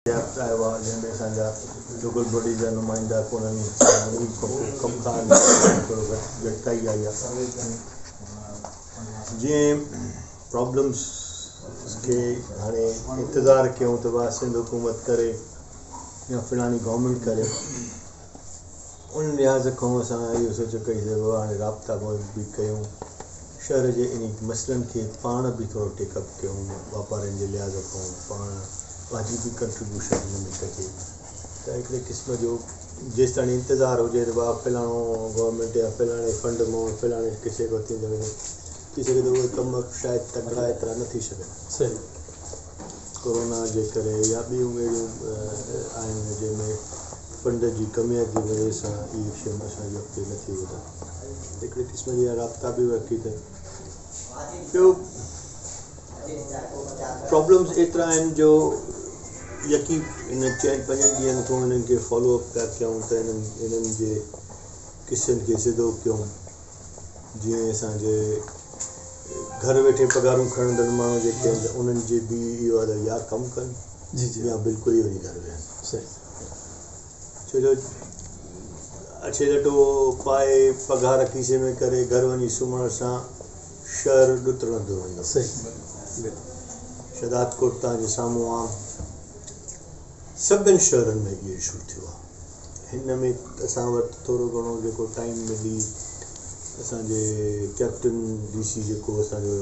آيو آهي، جنهن ۾ اسان جا لوڪل باڊي جا نمائندا ڪونهن، انهي کان پوء ڪم ڪار ۾ ٿورو گهٽتائي آئي آهي. جيئن پرابلمس کي هاڻي انتظار ڪيون ته ڀا سنڌ حڪومت ڪري يا فلاڻي گورنمينٽ ڪري، ان لحاظ کان اسان اهو سوچيو ڪئي ته بابا هاڻي رابطا به ڪيون، شهر جي انهي مسئلن کي پاڻ به ٿورو ٽيڪ اپ ڪيون، واپارين جي لحاظ کان پاڻ پنهنجي به ڪنٽريبيوشن هن ۾ ڪجي ته هڪڙي قسم جو جيستاڻي انتظار هجي ته بابا فلاڻو گورنمينٽ يا فلاڻي فنڊ مان فلاڻي قصي کان ٿيندو وڃي، ٿي سگهي ٿو اهي ڪم شايد تڪڙا ايترا نه ٿي سگهن. ڪورونا جي ڪري يا ٻيون اهڙيون آهن جنهن ۾ فنڊ جي ڪميء جي وجه سان اهي شيون اسان جون اڳتي نه ٿي وڌن. هڪڙي قسم جي رابطا به رکي ته ٻيو پرابلمز ايترا آهن جو يقين ان چئن پنجن ڏينهن کان انهن کي فالو اپ پيا ڪيون ته انهن جي قصن کي سڌو ڪيون، جيئن اسان جي گهر ويٺي پگهارون کڻندڙ ماڻهو جيڪي آهن ته انهن جي به اهو آهي ته يا ڪم ڪن يا بلڪل ئي وڃي گهر ويهن. ڇو جو اڇي لٽو پائي پگهار کيسي ۾ ڪري گهر وڃي سمهڻ سان شهر ڏتڙندو ويندو. شهداد ڪوٽ توهان جي سامهون آ. سڀن شهرن ۾ اهو اشو ٿيو آ. هن ۾ اسان وٽ ٿورو گهڻو جيڪو ٽائيم ملي اسان جي ڪيپٽن ڊي سي جيڪو اسان جو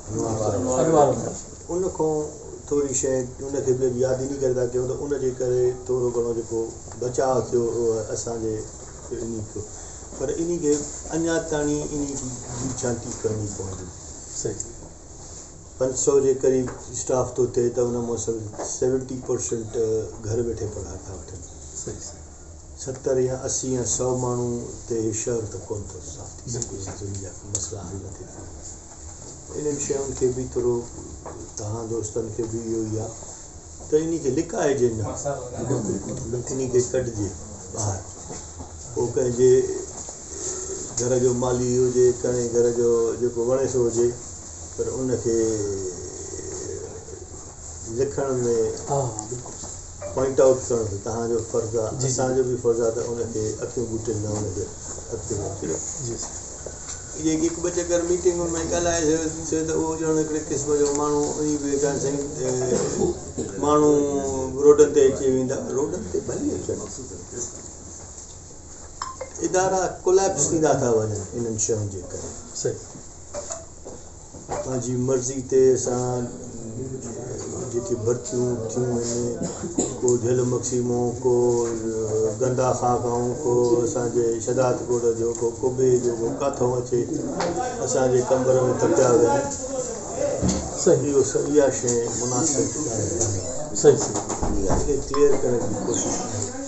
انوار صاحب ان کان ٿوري شيء ان کي به اڄ ياد ئي نه ڪري ٿا ڪيون ته ان جي ڪري ٿورو گهڻو جيڪو بچاء ٿيو اهو اسان جي انهي ٿيو، پر انهي کي اڃا تاڻي انهي جي ڇانٽي ڪرڻي پوندي. 500 جي قريب اسٽاف ٿو ٿئي ته ان مان 70% گهر ويٺي پگهار ٿا وٺن. 70 يا 80 يا 100 ماڻهو تي هي شهر ته ڪونه ٿو صاف ٿي سگهي، ان جا مسئلا حل نه ٿي ٿين. انهن شين کي به ٿورو توهان دوستن کي به اهو ئي آهي ته انهي کي لڪائجي نه، انهي کي ڪڍجي ٻاهر. پوء ڪنهن جي گهر جو مالي هجي، ڪنهن گهر جو جيڪو وڻي سو هجي، پر ان کي لکڻ ۾ پوائنٽ آئوٽ ڪرڻ ته توهان جو فرض آهي، اسان جو به فرض آهي ته ان کي اکيون ٻوٽين نه ان کي اڳتي موڪليو. جيڪي هڪ ٻه چڪر ميٽنگن ۾ ڳالهائي ٿيو ته اهو ڄڻ هڪڙي قسم جو ماڻهو ائين به ڪانه سائين ماڻهو روڊن تي اچي ويندا، روڊن تي ڀلي اچن، ادارا ڪوليپس ٿيندا ٿا وڃن انهن شين جي ڪري. پنهنجي مرضي تي اسان جيڪي ڀرتيون ٿيون آهن، ڪو جهل مگسي مون، ڪو گندا خان کان، ڪو اسان جي شهداد ڪوٽ جو، ڪو قبي جو، ڪو ڪاٿو اچي اسان جي قمبر ۾ ٿپيا ويا آهن. اهو اها شيء مناسب ڳالهه ڪانهي. ان کي ڪليئر ڪرڻ جي ڪوشش آهي.